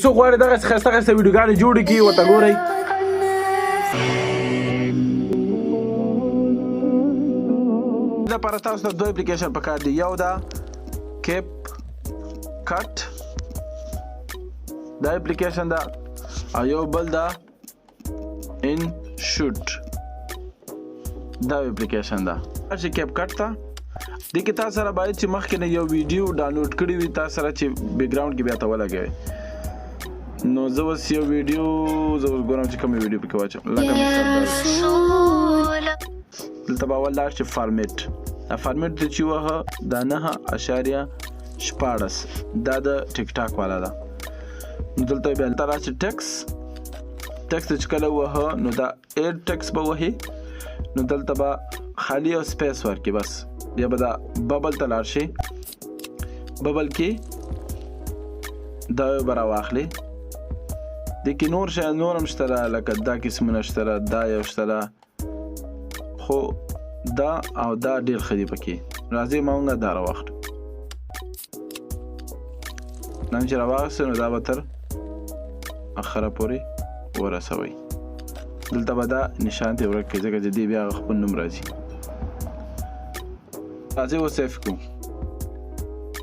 څوک غواړي دغه ښایسته ښایسته ویډیوګانې جوړې کړي، ورته ګورئ. لپاره تاسو ته دوه اپلیکیشن پکار دي. یو دا کیپ کټ دا اپلیکیشن دا، او یو بل دا ان شوټ دا اپلیکیشن دا. چې کیپ کټ ته د کې تاسو سره باید چې مخکې نه یو ویډیو ډاونلوډ کړی وي، تاسو سره چې بیک ګراوند کې بیا ته ولګوي. نو زه اوس یو ویډیو، زه اوس ګورم چې کوم ویډیو پکې واچوم. لکه مثال دلته به اول لاړ شي فارمیټ، دا فارمیټ ته چې وهه، دا 9.16 دا د ټیک ټاک والا ده. نو دلته بیا ته راشي ټیکس، ټیکس چې کله وهه نو دا ایډ ټیکس به وهي. نو دلته به خالی او سپیس ورکړي، بس بیا به دا ببل ته لاړ شي، ببل کې دا یو به راواخلي. دې کې نور شیان نور هم شته، لکه دا قسمونه شته، دا یو شته، خو دا او دا ډېر ښه دي پکې. راځئ مونږ دا راواخلو. نن چې راواخیستو نو دا به تر اخره پورې ورسوئ. دلته به دا نشان دی ورک کړئ، ځکه چې دې بیا خپل نوم راځي. راځئ اوس سیف کړو.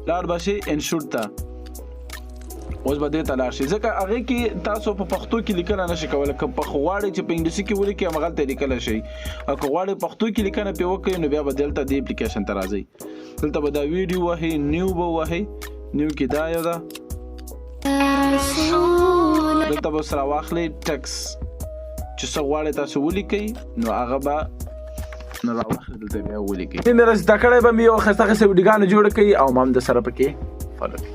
لاړ به شئ انشوټ ته، اوس به دې ته لاړ شئ، ځکه هغې کې تاسو په پښتو کې لیکنه نشئ کولی. که په غواړئ چې په انګلیسي کې ولیکئ همغلته یې لیکلی شئ، او که غواړئ پښتو کې لیکنه پرې وکړئ نو بیا به دلته دې اپلیکیشن ته راځئ. دلته به دا ویډیو وهئ، نیو به وهئ، نیو کې دا یو ده. دلته به سره واخلئ ټیکس، چې څه غواړئ تاسو ولیکئ نو هغه به نو راواخلئ، دلته بیا ولیکئ. مې زده کړی به مې یو ښایسته ښایسته ویډیوګانې جوړې کړئ او ما هم د سره پکې فالو کړئ.